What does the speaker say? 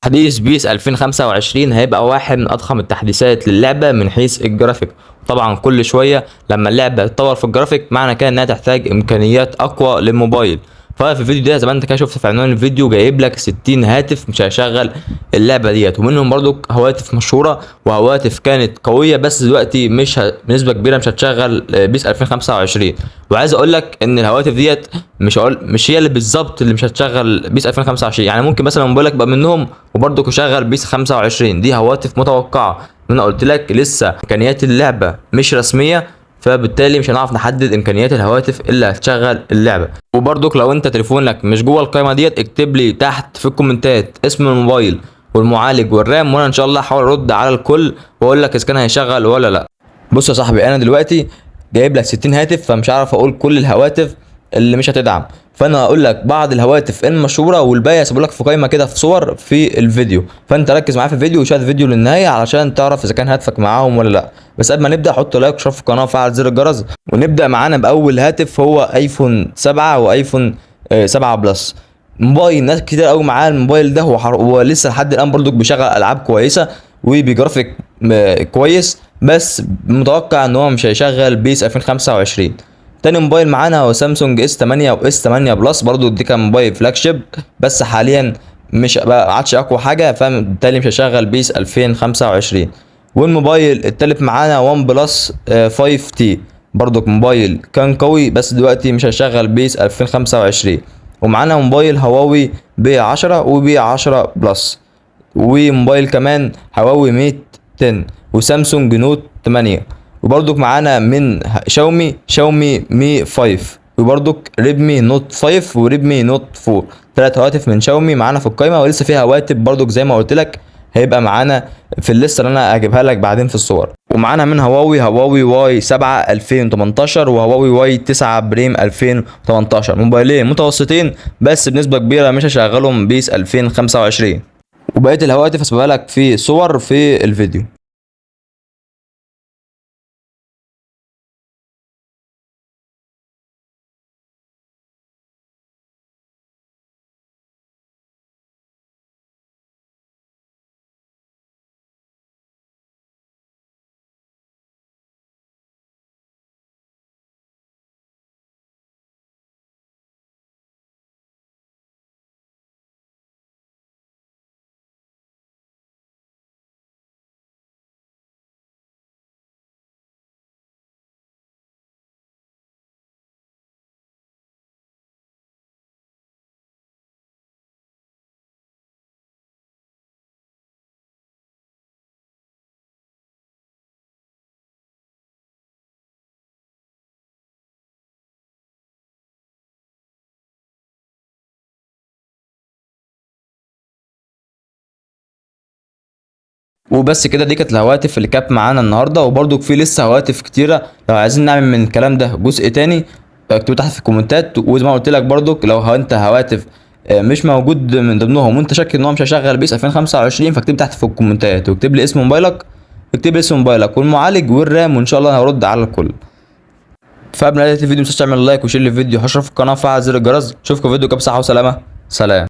تحديث PES 2025 هيبقى واحد من اضخم التحديثات للعبة من حيث الجرافيك. طبعا كل شوية لما اللعبة تتطور في الجرافيك معنى كده انها تحتاج امكانيات اقوى للموبايل. ففي الفيديو ده زي ما انت كده شفت في عنوان الفيديو جايب لك 60 هاتف مش هيشغل اللعبة ديت، ومنهم برضو هواتف مشهورة وهواتف كانت قوية بس دلوقتي مش بنسبة كبيرة مش هتشغل PES 2025. وعايز اقول لك ان الهواتف ديت مش هي اللي بالظبط اللي مش هتشغل PES 2025، يعني ممكن مثلا موبايلك يبقى منهم وبرضه يشغل PES 25. دي هواتف متوقعه، انا قلت لك لسه امكانيات اللعبة مش رسمية، فبالتالي مش هنعرف نحدد امكانيات الهواتف اللي هتشغل اللعبة. وبرضك لو انت تليفونك مش جوه القائمة ديت اكتب لي تحت في الكومنتات اسم الموبايل والمعالج وال RAM، وانا ان شاء الله هحاول ارد على الكل واقول لك اذا كان هيشغل ولا لا. بص يا صاحبي، انا دلوقتي جايب لك 60 هاتف، فمش عارف اقول كل الهواتف اللي مش هتدعم، فانا هقول لك بعض الهواتف المشهورة والباقي هسيبه لك في قائمة كده في صور في الفيديو، فانت ركز معايا في الفيديو وشاهد الفيديو للنهاية علشان تعرف اذا كان هاتفك معاهم ولا لا. بس قبل ما نبدا حط like واشترك في القناة وفعل زر الجرس، ونبدا معانا باول هاتف هو ايفون 7 وايفون 7 Plus. موبايل ناس كتير قوي معاه الموبايل ده، هو لسه لحد الان برضو بيشغل العاب كويسة وبجرافيك كويس، بس متوقع ان هو مش هيشغل PES 2025. تاني موبايل معانا هو سامسونج S 8 و S 8 Plus، برضو دي كان موبايل flagship بس حاليا مش بقى عادش اقوى حاجة، فبالتالي مش هيشغل PES 2025. والموبايل التالت معانا OnePlus 5 T، برضو موبايل كان قوي بس دلوقتي مش هيشغل PES 2025. ومعانا موبايل هواوي P 10 و P 10 Plus، وموبايل كمان هواوي Mate 10 وسامسونج Note 8، وبرضك معانا من شاومي، شاومي Mi 5، وبرضك Redmi Note 5 و Redmi Note 4. 3 هواتف من شاومي معانا في القايمة، ولسه فيها هواتف برضك زي ما قلت لك هيبقى معانا في الليستة اللي انا هجيبها لك بعدين في الصور. ومعانا من هواوي، هواوي Y 7 2018 وهواوي Y 9 Prime 2018، موبايلين متوسطين بس بنسبة كبيرة مش هشغلهم PES 2025. وبقية الهواتف هسيبها لك في صور في الفيديو. وبس كده، دي كانت الهواتف اللي كانت معانا النهارده، وبرضو في لسه هواتف كتيرة. لو عايزين نعمل من الكلام ده جزء تاني اكتبوا تحت في الكومنتات. وزي ما قلت لك برضو لو انت هواتف مش موجود من ضمنهم وانت شاكك ان هو مش هيشغل PES 2025، فاكتب تحت في الكومنتات واكتب لي اسم موبايلك، اكتب لي اسم موبايلك والمعالج وال RAM، وان شاء الله هرد على الكل. فقبل نهاية الفيديو متنساش تعمل like و share للفيديو، واشترك في القناة وفعل زر الجرس. اشوفكم في فيديو كده بصحة وسلامه، سلام.